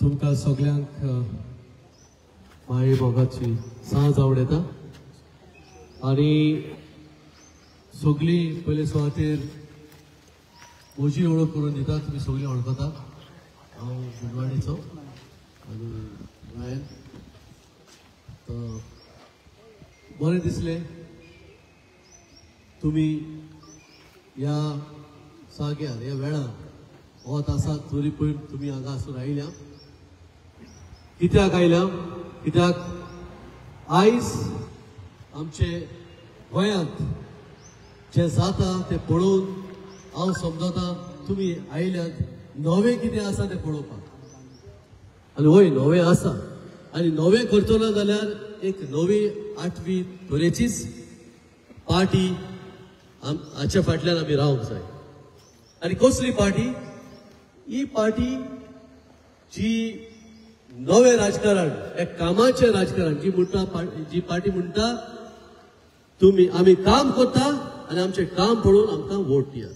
तुमकां सगळ्यांक माये मोगाची सांज आवडटा आनी सगळीं पयले सुवातेर म्हजी वळख करून दिता. तुमी सगळीं वळखता, हांव गुडवाडीचो आनी रायन. बरें दिसलें तुमी ह्या जाग्यार ह्या वेळार वत आसा तरी पळय तुमी हांगा आसून आयल्या. कित्याक आयल्या? कित्याक आयज आमचे गोंयांत जें जाता तें पळोवन हांव समजता तुमी आयल्यात नवें कितें आसा तें पळोवपाक. आनी वय नवें आसा आनी नवें करचो ना जाल्यार एक नवी आठवी तरेचीच पार्टी हाच्या फाटल्यान आमी रावंक जाय. आनी कसली पार्टी? ही पार्टी जी नवें राजकारण, एक कामाचें राजकारण, जी म्हणटा, जी पार्टी म्हणटा तुमी आमी काम करता आनी आमचें काम पळोवन आमकां वोट दियात.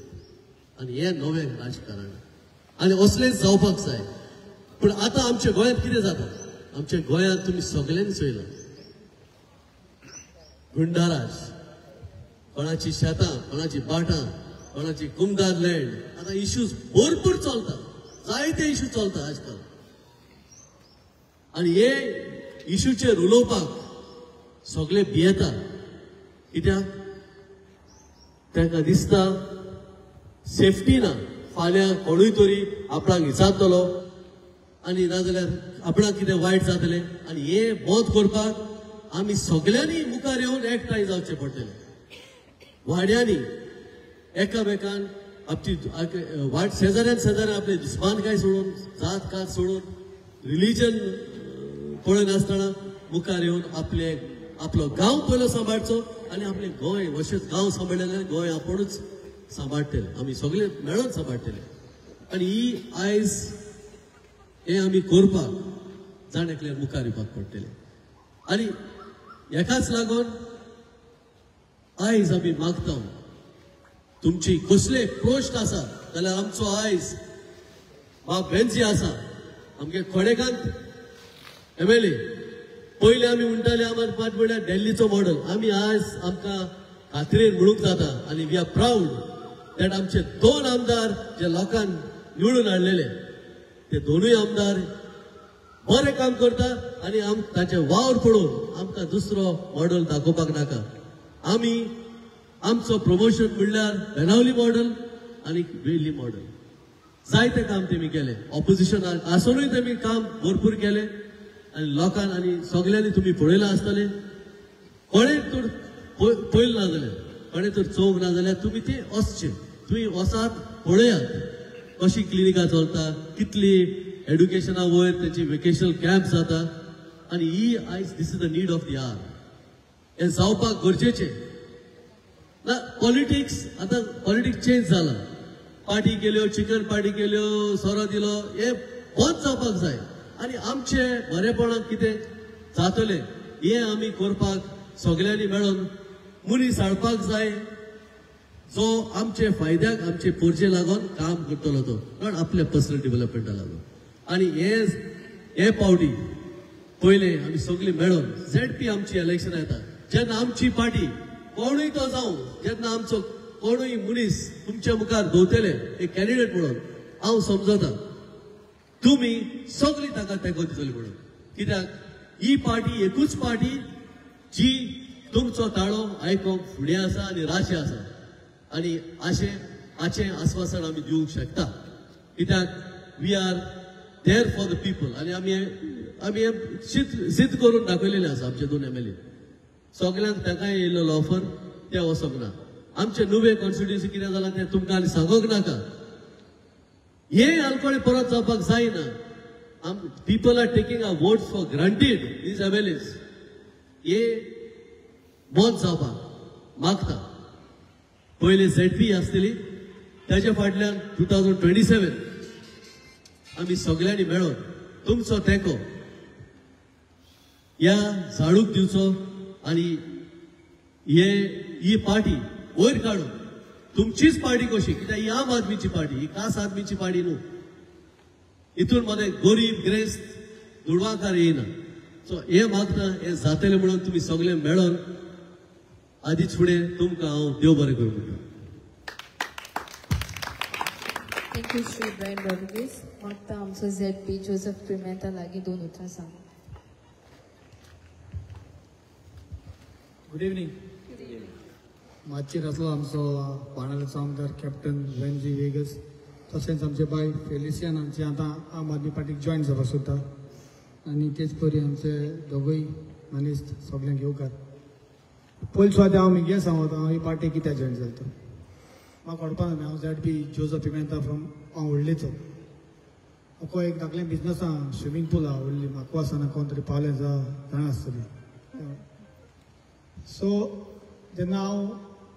आनी हें नवें राजकारण आनी असलेंच जावपाक जाय. पूण आतां आमच्या गोंयांत कितें जाता? आमच्या गोंयांत तुमी सगल्यांनी चोयलां, गुंडाराज, कोणाची शेतां, कोणाची बाटां, कोणाची कुमदार लँड, आतां इश्यूज भरपूर चलता, जायते इश्यू चलता आजकाल. आनी हे इश्यूचेर उलोवपाक सगळे भियेता. कित्याक? तांकां दिसता सेफ्टी ना, फाल्यां कोणूय तरी आपणाक विचारतलो आनी नाजाल्यार आपणाक कितें वायट जातलें. आनी हें बंद करपाक आमी सगळ्यांनी मुखार येवन एकठांय जावचें पडटलें. वाड्यांनी एकामेकान आपची वाट शेजाऱ्यान शेजाऱ्यान आपले दुस्मानकाय सोडून, जात कात सोडून, रिलीजन पळयनासतना मुखार येवन आपले आपलो गांव पयलो सांबाळचो आनी आपले गोंय, अशेंच गांव सांबाळ्ळें जाल्यार गोंय आपुणूच सांबाळटले, आमी सगळे मेळोन सांबाळटले. आनी ही आयज हें आमी करपाक जाण एकल्यान मुखार येवपाक पडटलें. आनी हेकाच लागून आयज आमी मागता तुमची कसले प्रश्न आसा जाल्यार आमचो आयज बाब वेन्सी आसा आमगे खोडेकांत एमएलए. पयले आमी म्हणटाले आमकां पांच म्हळ्यार दिल्लीचो मॉडल. आमी आयज आमकां खात्रेन म्हणूंक जाता आनी we are proud that आमचे दोन आमदार जे लोकांक निवडून हाडलेले ते दोनूय आमदार बरें काम करता आनी तांचे वावर पळोवन आमकां दुसरो मॉडल दाखोवपाक नाका. आमी आमचो प्रमोशन म्हणल्यार बेनावली मॉडल आनी वेल्ली मॉडल. जायते काम तेमी केलें, ऑपोजिशन आसुनूय तेमी काम भरपूर केलें आनी लोकांक आनी सगल्यांनी तुमी पळयलां आसतलें. कोणें तर पळयलें ना जाल्यार, कोणें तर चोवंक ना जाल्यार तुमी ते वचचें, तुमी वचात पळयात कशी क्लिनिकां चलता, कितली एड्युकेशना वयर तेंची वेकेशनल कॅम्प जाता. आनी ही आयज this is the need of the hour. हें जावपाक गरजेचें ना. पॉलिटिक्स आतां पॉलिटिक्स चेंज जाला, पार्टी केल्यो, चिकन पार्टी केल्यो, सोरो दिलो, हें बंद जावपाक जाय. आनी आमचे बरेपणाक कितें जातलें हें आमी करपाक सगल्यांनी मेळोन मनीस हाडपाक जाय जो आमचे फायद्याक, आमचे पोरजे लागून काम करतलो तो, कारण आपल्या पर्सनल डेव्हलपमेंटा लागून. आनी हे पावटी पयले आमी सगळीं मेळोन झेडपी आमची इलेक्शन येता जेन्ना आमची पार्टी कोणूय तो जावं, जेन्ना आमचो कोणूय मनीस तुमच्या मुखार दवरतले एक कॅन्डिडेट म्हणून, हांव समजता तुमी सगळीं ताका तेंको दितली म्हणून. कित्याक ही पार्टी एकूच पार्टी जी तुमचो ताळो आयकोंक फुडें आसा आनी राशी आसा. आनी हाचें आस्वासन आमी दिवंक शकता. कित्याक we are there for the people. आनी आमी आमी सिद्ध करून दाखयलेलें आसा. आमचे दोन एमएलए सगल्यांक तांकांय येयल्लो ऑफर ते वचोंक ना. आमचे नुवें कॉन्स्टिट्युन्सी कितें जालां तें तुमकां आनी सांगूंक नाका. हे आलकोळे परत जावपाक जायना. People are taking our votes for granted these MLAs. हे बंद जावपाक मागता. पयले झेडपी आसतली, ताच्या फाटल्यान 2027 आमी सगल्यांनी मेळोन तुमचो तेंको ह्या झाडूक दिवचो आनी ही पार्टी वयर काडून तुमचीच पार्टी कशी, कित्याक ही आम आदमीची पार्टी, ही खास आदमीची पार्टी न्हू. हितून मदें गरीब ग्रेस्त दुडवाकार येयना. सो हे मागता हें जातलें म्हणून तुमी सगळे मेळोन आदीच फुडें तुमकां हांव देव बरें करूं म्हणटा. Thank you Shri Brian Rodrigues. मागता आमचो ZP Joseph Pimenta लागीं दोन उतरां सांग. Good evening. मातयेर आसलो आमचो बाणावलेचो आमदार कॅप्टन वेन्झी वेगस, तशेंच आमचे बाय फेलिसियान आमचे आतां आम आदमी पार्टीक जॉयन जावपाक सोदता आनी तेच परी आमचे दोगूय मनीस सगल्यांक येवकार. पयलीं सुवातेर हांव मुगे सांगता हांव ही पार्टी कित्याक जॉयन जालो तो म्हाका कळपा ना. हांव ZP Joseph Pimenta from हांव व्हडलेचो. म्हाका एक धाकलें बिजनस आहा, स्विमींग पूल आहा व्हडली, म्हाका आसना कोण तरी पावलें जाणा आसतली. सो जेन्ना हांव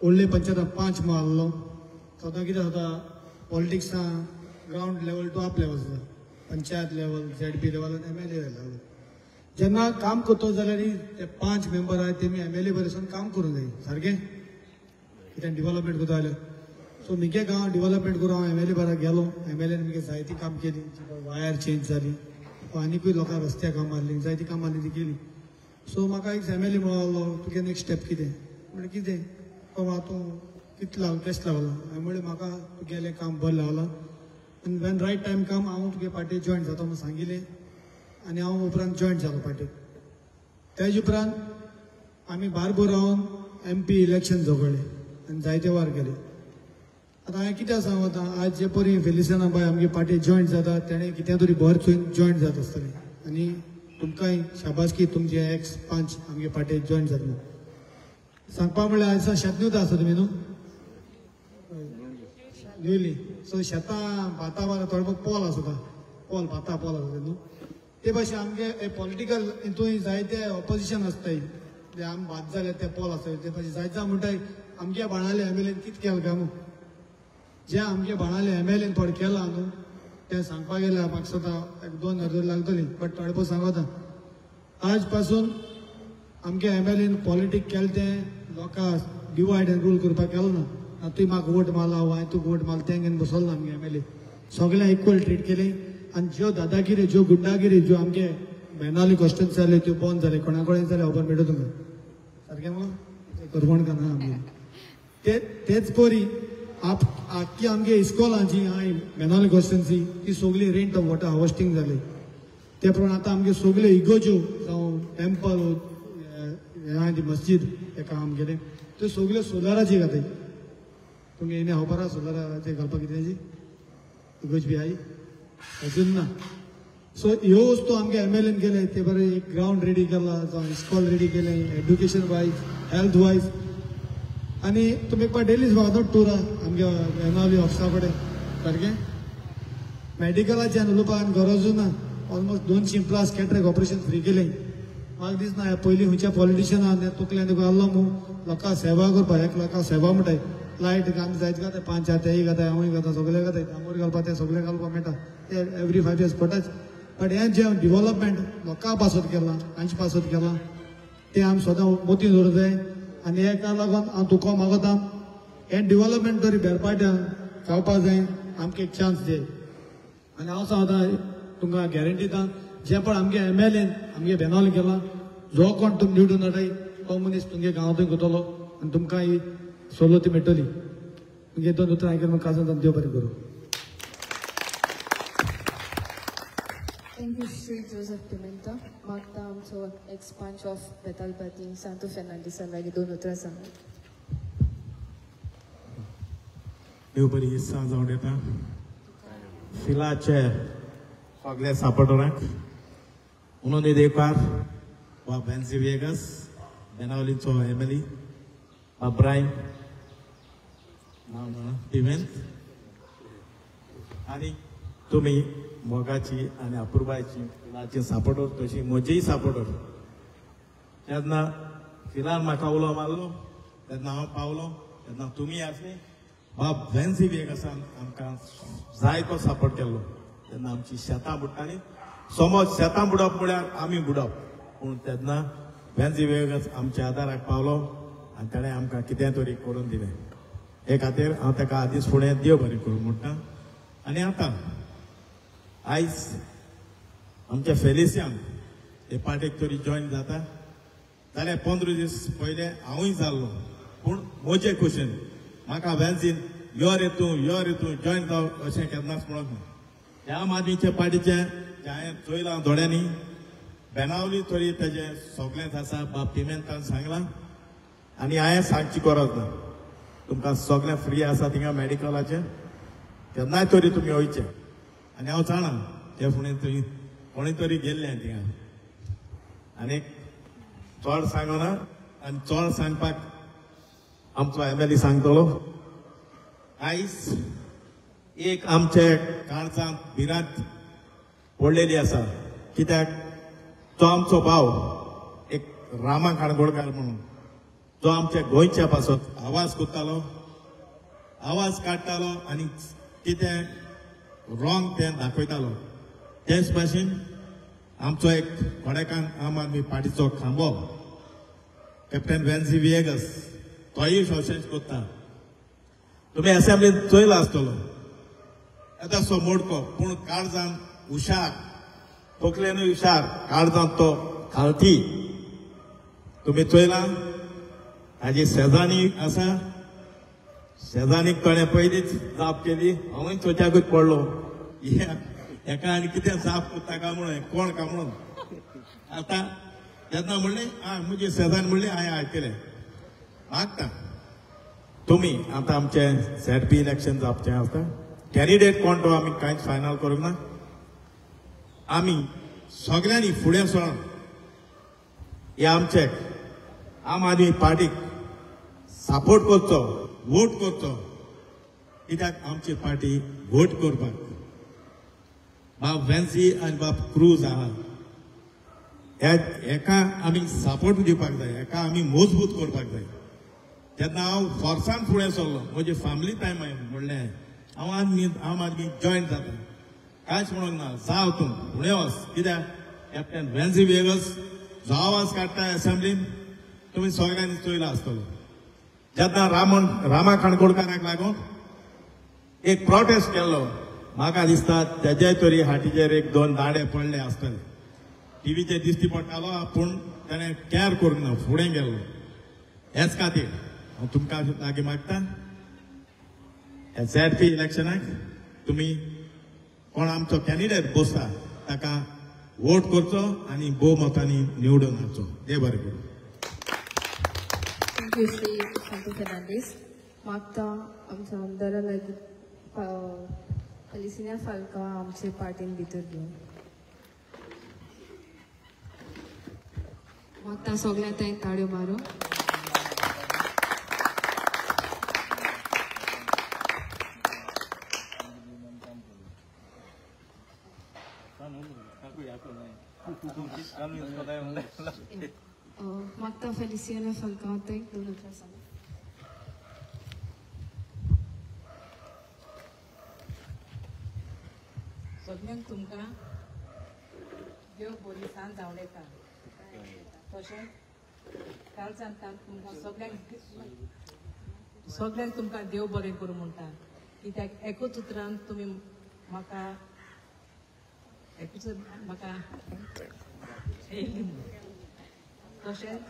व्हडले पंचायत 5 म्हूण आहलो तेन्ना कितें जाता, पॉलिटिक्सां ground level to up level जाता, पंचायत लेवल, ZP level आनी MLA level. जेन्ना काम करतो जाल्यार ते 5 मेंबर आहाय तेमी MLA बरेसून काम करूंक जाय सारकें, कितें डिवलपमेंट करता जाल्यार. सो मुगे गांव डिवलपमेंट करूं हांव MLA बरा गेलो, MLAन मुगे जायती काम केली, वायर चेंज जाली, आनीकूय लोकांक रस्त्या काम मारली, जायती काम मारली ती केली. सो म्हाका एक MLA म्हणलो तुगे नेक्स्ट स्टेप कितें, म्हणलें कितें बाबा तूं कितें लागलो केश लागलो, हांवें म्हणलें म्हाका तुगेलें काम बरें लागलां आनी when right time काम हांव तुगे पार्टी जॉयन जाता म्हणून सांगिल्लें आनी हांव उपरांत जॉयन जालो पार्टीक. तेज उपरांत आमी बारबोर रावन MP election झगडले आनी जायते वार केले. आतां हांवें कित्याक सांगता, आज जे परी फेलिसियाना बाय आमगे पार्टी जॉयन जाता तेणें कितें तरी बरें चोयन जॉयन जाता आसतलें आनी तुमकांय शाबासकी तुमचे एक्स 5 आमगे पार्टी जॉयन जाता म्हणून. सांगपा म्हणल्यार आयज शेत न्यूता आसा तुमी न्हू न्यूली, सो शेतां भातां बारा थोडे पोल आसता, पोल भातां पोल आसता न्हू, ते भाशेन आमगे पॉलिटिकल हितून जायते ऑपोजिशन आसताय, ते आमी भात जाल्यार ते पोल आसताय, ते भाशेन जायते म्हणटाय आमगे बाणाले MLAन कितें केलां काय म्हूण. जे आमगे बाणाले MLAन थोडें केलां न्हू तें सांगपाक गेल्यार म्हाका दिसता एक 2 अर्द लागतली, बट थोडे पळय सांगता. आज पासून आमगे MLAन पॉलिटीक केलें तें लोकांक डिवायड एंड रूल करपाक केलो ना. तुवें म्हाका वोट मारला, हांवें तुका वोट मारला, तें घेवन बसलो ना आमगे MLA. सगळ्यांक इक्वल ट्रीट केली आनी ज्यो दादागिरी, ज्यो गुंडागिरी, ज्यो आमगे बेनावली क्वेश्चन्स जाले त्यो बंद जाले. कोणा कडेन जाले खबर मेळटा तुमकां सारकें मगो करवण का ना आमगे ते तेच परी आप आख्खी आमगे इस्कॉलां जी आहाय बेनावली क्वेश्चन्सी ती सगळी रेंट ऑफ वॉटर हार्वेस्टींग जाली. ते प्रमाणे आतां आमगे सगळे इगोज्यो जावं टेम्पल हें आहा ती मस्जीद तेका आमगेलें त्यो सगळ्यो सोलाराचेर घाताय. तुमगे येणे खबर आहा सोलाराचेर घालपाक कितें इगोज बी I अजून ना. सो ह्यो वस्तू आमगे MLAन केले ते बरें, एक ग्रावंड रेडी केला, जावं इस्कॉल रेडी केलें, एड्युकेशन वायज, हेल्थ वायज. आनी तुमी एक डेलीच बघा टुरा आमगे एनआरबी ऑफिसा कडेन सारकें मेडिकलाच्यान उलोवपाक गरजूच ना. Almost 200 plus cataract operation free केलें. म्हाका दिसना पयलीं खंयच्या पॉलिटिशनान तुकल्यान तुका आहलो मू लोकांक सेवा करपाक, एक लोकांक सेवा म्हणटाय लायट आमी जायत घाताय, 5 4 तेय घाताय, हांवूय घाता, सगळे घाताय, डांगोर घालपाक ते सगळे घालपाक मेळटा, ते एवरी 5 इयर्स पडटाच. बट हें जें डिवलपमेंट लोकां पासत केलां, तांचे पासत केलां, तें आमी सदां मोती दवरूंक जाय. आनी हेका लागून हांव तुका मागता हें डिवलपमेंट तरी बेरपाट्यान जावपाक जाय, आमकां एक चान्स दी. आनी हांव सांगता तुमकां गॅरंटी दिता, जें पण आमगे MLAन आमगे बेनावली केलां, जो कोण तुमी निवडून हाडाय तो मनीस तुमगे गांवांतूय करतलो आनी तुमकां ही सवलती मेळटली. तुमगे 2 उतरां आयकून म्हाका काजान देव बरें करूं. Thank you Shri Joseph Pimenta. मागता आमचो एक्स पंच ऑफ बेतालभाटी सांतू फेर्नांडीसा लागीं 2 उतरां सांग. देव बरी इत्सा जावन येता फिलाचे सगळे सापडोरांक उनोनी देवकार वा वेन्झी वेगस बेनावलीचो MLA वा ब्रायन पिमेंत आनी तुमी मोगाची आनी अपुरबायची फिलाची सापडोर तशी म्हजीय सापडोर. तेन्ना फिलान म्हाका उलो मारलो तेन्ना हांव पावलो, तेन्ना तुमी आसली बाब वेन्झी वेगसान आमकां जायतो सपोर्ट केल्लो. तेन्ना आमची शेतां बुडटालीं, समज शेतां बुडप म्हळ्यार आमी बुडप, पूण तेन्ना वेन्झी वेगस आमच्या आदाराक पावलो आनी ताणें आमकां कितें तरी करून दिलें. हे खातीर हांव ताका आदींच फुडें देव बरें करूं म्हणटा. आनी आतां आयज आमच्या फेलिसियान हे पार्टीक तरी जॉयन जाता जाल्यार 15 दीस पयले हांवूय जाल्लो, पूण म्हजे खुशेन म्हाका वेन्सीन यो रे तूं, यो रे तूं जॉयन जाव अशें केन्नाच म्हणूंक ना. ह्या आम आदमीच्या पार्टीचें जें हांवें चोयलां दोळ्यांनी, बेनावली तरी तेजें सगळेंच आसा, बाब पिमेंतान सांगलां आनी हांवें सांगची गरज ना. तुमकां सगळें फ्री आसा थिंगा मॅडिकलाचें, केन्नाय तरी तुमी वयचें. आनी हांव जाणा ते फुडें तुमी कोणी तरी गेल्लें थिंगा. आनी चड सांगना आनी चड सांगपाक आमचो एमएलए सांगतलो. आयज एक आमचे काळजांत भिरांत पडलेली आसा, कित्याक तो आमचो भाव एक रामा काणकोणकार म्हणून जो आमच्या गोंयच्या पासत आवाज करतालो, आवाज काडटालो आनी कितें रॉंग तें दाखयतालो. तेच भाशेन आमचो एक कोडेकान आम आदमी पार्टीचो खांबो कॅप्टन वेन्सी विएगस तोय शोशेंच करता. तुमी असेंब्लीन चोयला आसतलो येदासो मोडको, पूण काळजान हुशार, तकलेनूय हुशार, काळजान तो खालती. तुमी चोयला ताजी शेजानी आसा, शेजानीक ताणें पयलींच जाप केली, हांवूय चोच्याकूच पडलो हेका आनी कितें जाप करता काय म्हणून, कोण काय म्हणून. आतां तेन्ना म्हणलें आं म्हजे शेजान म्हणलें हांवें आयकलें. मागता तुमी आतां आमचें झेडपी इलेक्शन जावचें आसता, कॅन्डिडेट कोण तो आमी कांयच फायनल करूंक ना. आमी सगळ्यांनी फुडें सरून हे आमचे आम आदमी पार्टीक सपोर्ट करचो, वोट करचो, कित्याक आमची पार्टी वोट करपाक बाब वेन्सी आनी बाब क्रूज आहा, हेका आमी सपोर्ट दिवपाक जाय, हेका आमी मजबूत करपाक जाय. तेन्ना हांव फोर्सान फुडें सरलो, म्हजी फॅमिली टायम म्हणलें हांव आम आदमी जॉयन जाता, कांयच म्हणूंक ना, जाव तूं फुडें वच. कित्याक कॅप्टन वेन्सी विएगस जो आवाज काडटा एसेंब्लीन तुमी सगळ्यांनी चोयला आसतलो. जेन्ना रामा काणकोणकाराक लागून एक प्रोटेस्ट केल्लो, म्हाका दिसता तेज्याय तरी हाटीचेर एक दोन दांडे पडले आसतले, टिवीचेर दिश्टी पडटालो, पूण ताणें कॅर करूंक ना, फुडें गेल्लो. हेच खातीर हांव तुमकां लागीं मागता, झेडपी इलेक्शनाक तुमी कोण आमचो कॅन्डिडेट बसता ताका वोट करचो आनी भोवमतांनी निवडून हाडचो. देव बरें करूं. Thank you Shri Santu Fernandes. मागता आमच्या आमदारा लागीं फेलिसिना फाल्का आमचे पार्टीन भितर घेवन मागता सगळ्यांक थंय ताळयो मारूं. मागता फेलिसिना फाल्का थंय दोन उतरां सांग. सगळ्यांक तुमकां देव बरी सांज आवडटा, तशेंच कालच्यान तुमकां सगळ्यांक सगळ्यांक तुमकां देव बरें करूं म्हणटा, कित्याक एकूच उतरान तुमी म्हाका एकूच म्हाका येयली म्हूण. तशेंच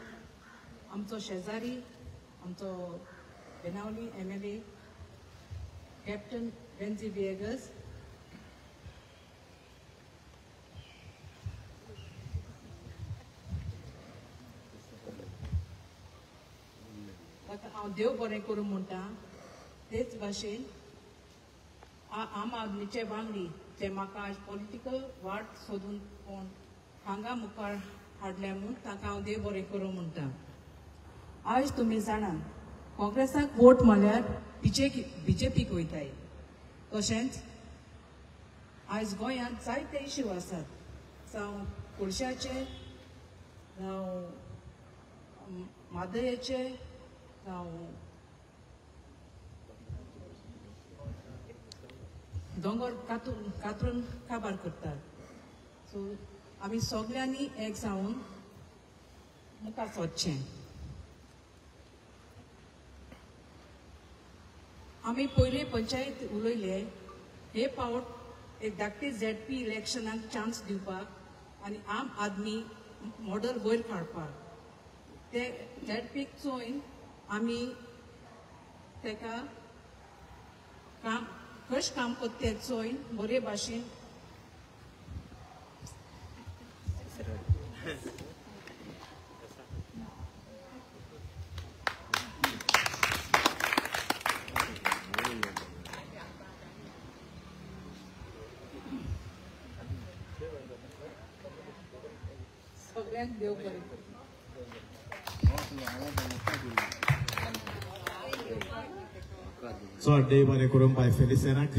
आमचो शेजारी आमचो Benaulim MLA captain Venzy Viegas ताका हांव देव बरें करूं म्हणटा. तेच भाशेन आम आदमीचे वांगडी जे म्हाका आज पॉलिटिकल वाट सोदून कोण हांगा मुखार हाडल्या म्हूण ताका हांव देव बरें करूं म्हणटा. आयज तुमी जाणा काँग्रेसाक वोट मारल्यार बीजेपीक वयताय. तशेंच आयज गोंयांत जायते इश्यू आसात, जावं कोळशाचे, जावं म्हादयेचे, जावं दोंगर कातरून काबार करतात. सो आमी सगळ्यांनी एक जावन मुखार सरचें. आमी पयले पंचायत उलयले, हे पावट एक धाकटे झेडपी इलेक्शनाक चान्स दिवपाक आनी आम आदमी मॉडल वयर काडपाक ते झेडपीक चोयन आमी तेका काम कशें काम करता तें चोयन बरे भाशेन सगळ्यांक देव बरें करूं. चड देव बरें करूं बाय फेलिसिनाक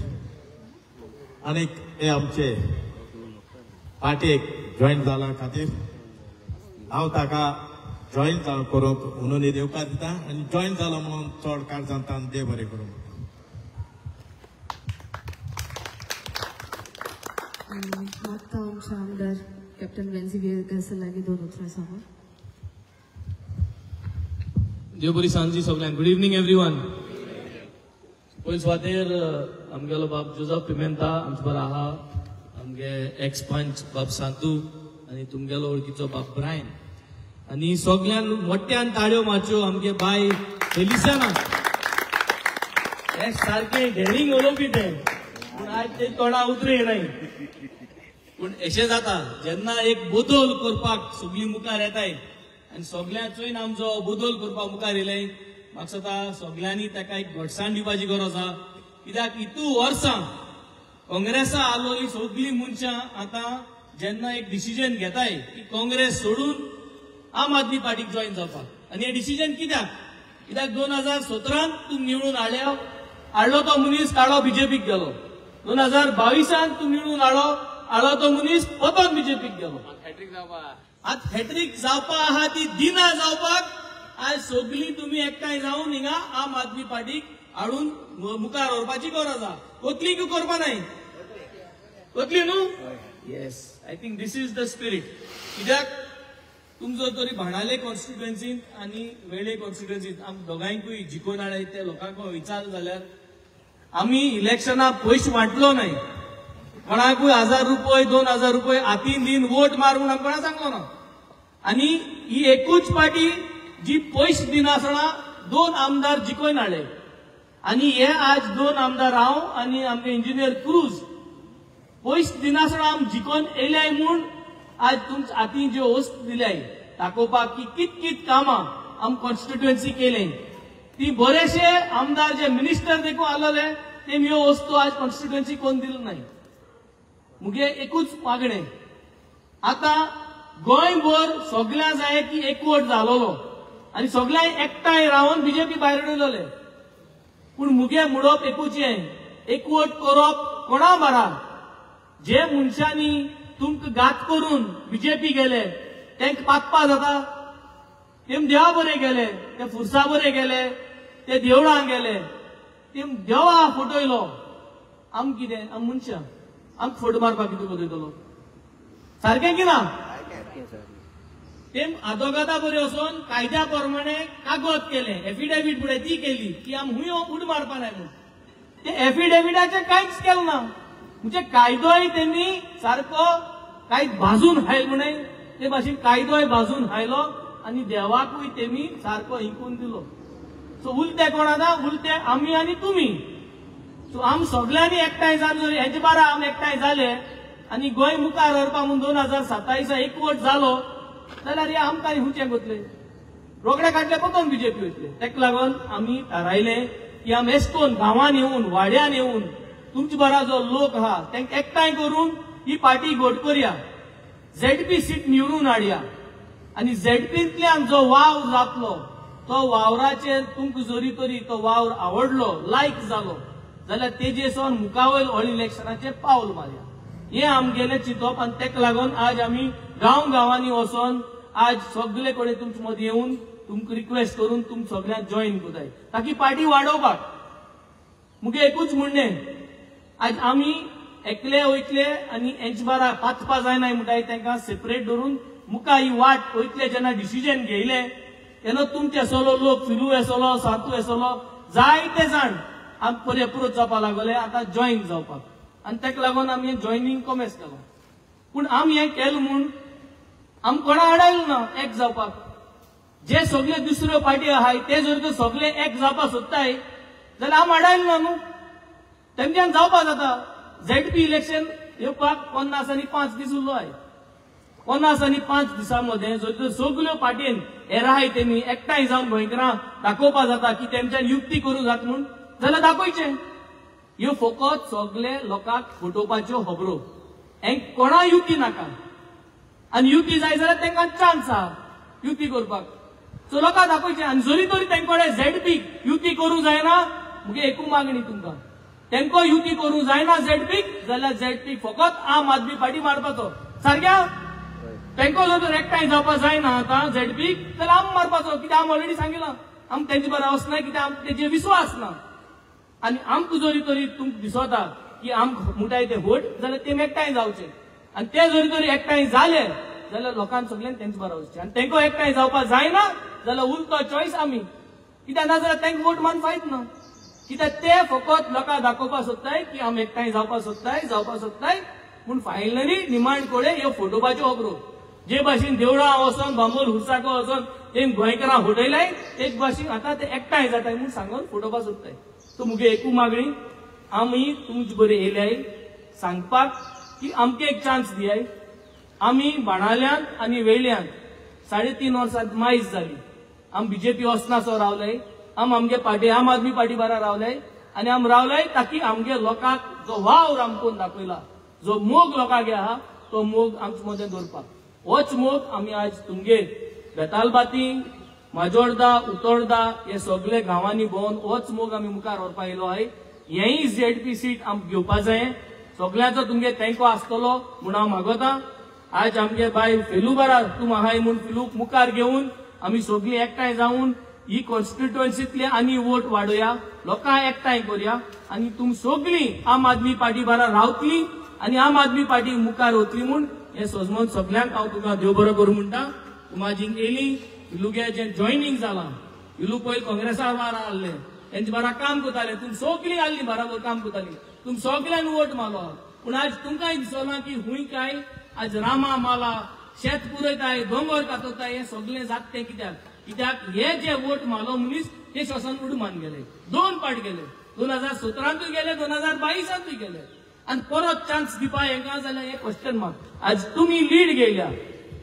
आनीक हे आमचे पार्टीक जॉयन जाला खातीर हांव ताका जॉयन करूंक म्हणून देवकार दिता आनी जॉयन जालो म्हणून चड काळजांत देव बरें करूं. मागता आमचे आमदार कॅप्टन वेन्सी व्हिएगासा लागीं दोन उतरां सांगून. देव बरी सांजी सगळ्यांक. Good evening everyone. पयले सुवातेर आमगेलो बाब जोजफ पिमेंता आमचे बरो आहा, आमगे एक्स पंच बाब सांतू आनी तुमगेलो वळखीचो बाब ब्रायन आनी सगळ्यान मोठ्यान ताळ्यो मारच्यो आमगे बाय फेलिसियाना. हे सारकें डेरिंग उलोवपी तें, पूण आयज ते तोंडा उतरें येनाय. पूण अशें जाता जेन्ना एक बदल करपाक सगळीं मुखार येताय आनी सगळ्यांचोय आमचो बदल करपाक मुखार येयले, म्हाका दिसता सगळ्यांनी ताका एक घटसाण दिवपाची गरज आसा. कित्याक इतू वर्सां काँग्रेसा आलोली सगळीं मनशां आतां जेन्ना एक डिसिजन घेताय की काँग्रेस सोडून आम आदमी पार्टीक जॉयन जावपाक, आनी हें डिसिजन कित्याक? कित्याक 2017 तूं निवडून हाडल्या, हाडलो तो मनीस काडो बीजेपीक गेलो. 2022 तूं निवडून हाडलो, हाडलो तो मनीस परतून बीजेपीक गेलो. आतां हॅट्रीक जावपा आहा ती दिना जावपाक आज सगळीं तुमी एकठांय जावन हिंगा आम आदमी पार्टीक हाडून मुखार व्हरपाची गरज आहा. कोतली करपा नाय, कोतली न्हू. Yes, I think this is the spirit. कित्याक तुमचो तरी भाणाले कॉन्स्टिट्युएन्सींत आनी वेळे कॉन्स्टिट्युएन्सींत आम दोगांयकूय जिखोवन हाडले ते लोकांक विचारलें जाल्यार आमी इलेक्शना पयशे वांटलो नाय, कोणाकूय 1000 रुपये 2000 रुपये हातीन दिन वोट मार म्हूण आमी कोणा सांगलो ना. आनी ही एकूच पार्टी जी पयशे दिनासतना 2 आमदार जिखोवन हाडले आनी हे आज 2 आमदार हांव आनी आमगे इंजिनियर क्रूज पयशे दिनासतना आम जिखोवन येयल्याय म्हूण आज तुमच्या हातीन ज्यो वस्त दिल्याय दाखोवपाक की कित कित कामां आम कॉन्स्टिट्युएन्सी केले ती बरेशे आमदार जे मिनिस्टर देखून आसलेले ते ह्यो वस्तू आज कॉन्स्टिट्युएन्सी कोण दिले नाय. मुगे एकूच मागणें, आतां गोंयभर सगळ्यां जाय की एकवट जालोलो आनी सगळ्यांक एकठांय रावन बीजेपी भायर उडयलोले. पूण मुगे म्हणप एकूच हें, एकवट करप कोणा बारा जे मनशांनी तुमकां घात करून बीजेपी गेले तांकां पातपा जाता. तेम देवा बरे गेले, ते फुरसा बरे गेले, ते देवळां गेले, तेम देवा फटयलो. आम कितें, आम मनशां, आमकां फोटो मारपाक कितें बदयतलो? सारकें की ना? तेम आदोगादा बरे वचोन कायद्या प्रमाणे कागद केलें, एफिडेवीट फुडें ती केली की आम हुंय उड मारपा नाय म्हूण. ते एफिडेविटाचें कांयच केलें ना. म्हणजे कायदोय तेमी सारको कांय भाजून हायल म्हण ते भाशेन कायदोय भाजून हायलो आनी देवाकूय तेमी सारको हिंकून दिलो. सो उलते कोण आतां? उलते आमी आनी तुमी. सो आम सगळ्यांनी एकठांय जावन जर हेजे बारा आम एकठांय जाले आनी गोंय मुखार व्हरपा म्हूण 2027 एकवट जालो जाल्यार हे आमकां हुंचें कोतले रोखडे काडले परतून बीजेपी वयतले. ताका लागून आमी थारायलें की आम एसकोन गांवान येवन वाड्यान येवन तुमचे बरा जो लोक आहा तांकां एकठांय करून ही पार्टी घट करया, झेडपी सीट निवडून हाडया आनी झेडपींतल्यान जो वावर जातलो तो वावराचेर तुमकां जरी तरी तो वावर आवडलो, लायक जालो जाल्यार तेजे सावन मुखावयल ऑल इलेक्शनाचें पावल मारया. हें आमगेलें चिंतप आनी ताका लागून आज आमी गांव गांवांनी वचोन आज सगळे कडेन तुमचे मदीं येवन तुमकां रिक्वेस्ट करून तुम सगळ्यांक जॉयन करताय ताकी पार्टी वाडोवपाक. मुगे एकूच म्हणणें, आज आमी एकले वयतले आनी हेंचे बारा पाचपा जायना म्हणटाय तांकां सेपरेट धरून मुखार ही वाट वयतले जेन्ना डिसिजन घेयले तेन्ना तुमचे आसलो लोक फिलू आसलो, सातू आसलो, जायते जाण आम परे अप्रोच जावपाक लागले आतां जॉयन जावपाक. आनी ताका लागून आमी जॉयनींग कॉमेस केलो. पूण आमी हें केलें म्हूण आम कोणा आडायलो ना एक जावपाक. जे सगळे दुसऱ्यो पार्टी आहाय ते जर तर सगळे एक जावपाक सोदताय जाल्यार आम आडायलो ना न्हू, तेमच्यान जावपाक जाता. झेडपी इलेक्शन येवपाक 55 दीस उरलो आहाय. 55 दिसां मदें जर तर सगल्यो पार्टयेन हेराय तेमी एकठांय जावन गोंयकारां दाखोवपाक जाता की तेमच्यान युक्ती करूं जाता म्हूण, जाल्यार दाखोवचें. ह्यो फकत सगळे लोकांक फटोवपाच्यो खबरो. हें कोणा युती नाका आनी युती जाय जाल्यार तांकां चान्स आहा युती करपाक. सो लोकांक दाखोवचें. आनी जरी तरी तेंकडे झेडपीक युती करूं जायना, मुगे एकू मागणी तुमकां, तेंको युती करूं जायना झेडपीक जाल्यार झेडपीक फकत आम आदमी पार्टी मारपाचो. सारक्या तेंको जर तर एकठांय जावपाक जायना आतां झेडपीक जाल्यार आम मारपाचो. कित्याक आम ऑलरेडी सांगिलां आम तेंचे बरें वचना, कित्याक आम तेजेर विस्वास ना. आनी आमकां जरी तरी तुमकां दिसता की आमकां मुटाय ते वोट जाल्यार ते एकठांय जावचे. आनी ते जरी तरी एकठांय जाले जाल्यार लोकांक सगळ्यांक तेंचे बरें वचचें. आनी तेंको एकठांय जावपाक जायना जाल्यार उरतो चॉयस आमी, कित्याक ना जाल्यार तेंकां वोट मारून फायद ना. कित्याक ते फकत लोकांक दाखोवपाक सोदताय की आमी एकठांय जावपाक सोदताय जावपाक सोदताय, पूण फायनली निमाण कडेन ह्यो फटोवपाच्यो खबरो. जे भाशेन देवळां वचोन बांबोल हुरसाको वचोन ते गोंयकारां फटयलाय, तेच भाशेन आतां ते एकठांय जाताय म्हूण सांगून फटोवपाक सोदताय. सो मुगे एकू मागणी, आमी तुमचे बरे येयल्याय सांगपाक की आमकां एक चान्स दियाय. आमी बाणाल्यान आनी वेळ्यान 3.5 वर्सां मायज जाली. आम बीजेपी वचनासो रावले, आम आमगे पार्टी आम आदमी पार्टी बारा रावले आनी आम रावले ताकी आमगे लोकांक जो वावर आमकोन दाखयला, जो मोग लोकांक आहा तो मोग आमचे मदें दवरपाक. होच मोग आमी आज तुमगेर बेतालबाती, माजोर्दा, उतोर्दा हे सगळे गांवांनी भोंवन होच मोग आमी मुखार व्हरपाक येयलो आहाय. हेंय झेडपी सीट आमकां घेवपा जाय. सगळ्यांचो तुमगे तेंको आसतलो म्हूण हांव मागता. आज आमगे बाय फेलू बारा तूं आहाय म्हूण फेलूक मुखार घेवन आमी सगळीं एकठांय जावन ही कॉन्स्टिट्युएन्सीतले आनी वोट वाडोवया, लोकांक एकठांय करुया आनी तुमी सगळीं आम आदमी पार्टी बारा रावतली आनी आम आदमी पार्टी मुखार वतली म्हूण हें सजमन सगल्यांक हांव तुका देव बरो करूं म्हणटा. तुमाजींक येयली इलुगे जें जॉयनींग जालां, इलू पयलीं काँग्रेसा बारा आहले, तेंचे बारा काम करताले, तुमी सगळीं आहली बराबर काम करताली, तुमी सगळ्यान वोट मारलो. पूण आज तुमकांय दिसना की हुंय काय आज रामा माला शेत पुरयताय, दोंगर कातोताय, हें सगळें जाता तें कित्याक? कित्याक हे जे वोट मारलो मनीस ते श्वासान उडमान गेले, 2 पाट गेले, 2017 गेले, 2022 गेले आनी परत चान्स दिवपा हेंकां जाल्यार हें क्वेश्चन मार्क. आज तुमी लीड घेयल्या,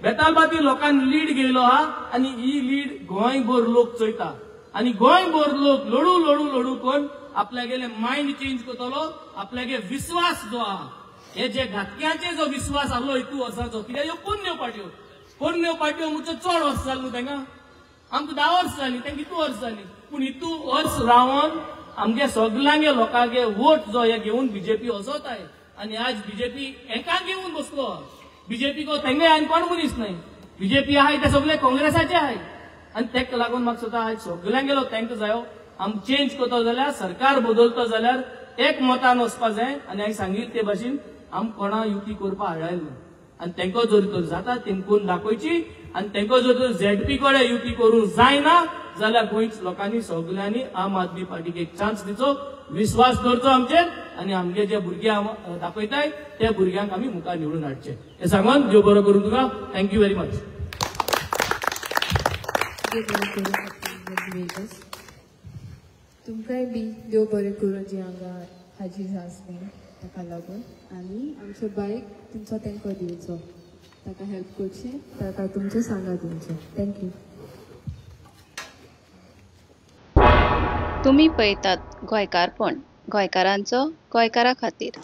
बेतालबाती लोकांनी लीड घेयलो आहा आनी ही लीड गोंयभर लोक चोयता आनी गोंयभर लोक लडू लडू लडू करून आपल्यागेले मायंड चेंज करतलो. आपल्यागे विस्वास जो आहा, हे जे घातक्याचे जो विस्वास आहलो हितू वर्साचो, कित्याक ह्यो पोन्न्यो पाट्यो, पोन्न्यो पाट्यो मुच्यो चड वर्स जाल न्हू तेंकां, आमकां 10 वर्स जालीं, तेंकां हितू वर्स जालीं. पूण हितू वर्स रावन आमगे सगल्यांगे लोकांगे वोट जो हे घेवन बीजेपी वचोताय आनी आज बीजेपी हेका घेवन बसलो. बीजेपी को तेंगे आनी कोण मनीस न्हय, बीजेपी आहाय ते सगळे काँग्रेसाचे आहाय आनी तेका लागून म्हाका सुद्दां आयज सगल्यांगेलो तेंकां जायो. आम चेंज करतो जाल्यार, सरकार बदलतो जाल्यार एक मतान वचपा जाय आनी हांवें सांगिल्लें ते भाशेन आम कोणा युती करपाक हाडायलो ना. आनी तेंको जर तर जाता तेंकून दाखोवची आनी तेंको जर तर झेडपी कडेन युती करूंक जायना जाल्यार गोंयच्या लोकांनी सगल्यांनी आम आदमी पार्टीक एक चान्स दिचो, विस्वास दवरचो आमचेर आनी आमगे जे भुरगे दाखयताय त्या भुरग्यांक आमी मुखार निवडून हाडचे. हें सांगून देव बरो करूं तुका. Thank you very much. तुमकांय बी देव बरें करूं जी हांगा हाजीर आसली ताका लागून आनी आमच्या बायक तुमचो तेंको दिवचो, ताका हेल्प करची, ताका तुमचो सांगा दिवचो. Thank you. तुमी पळयतात गोंयकारपण, गोंयकारांचो गोंयकारा खातीर.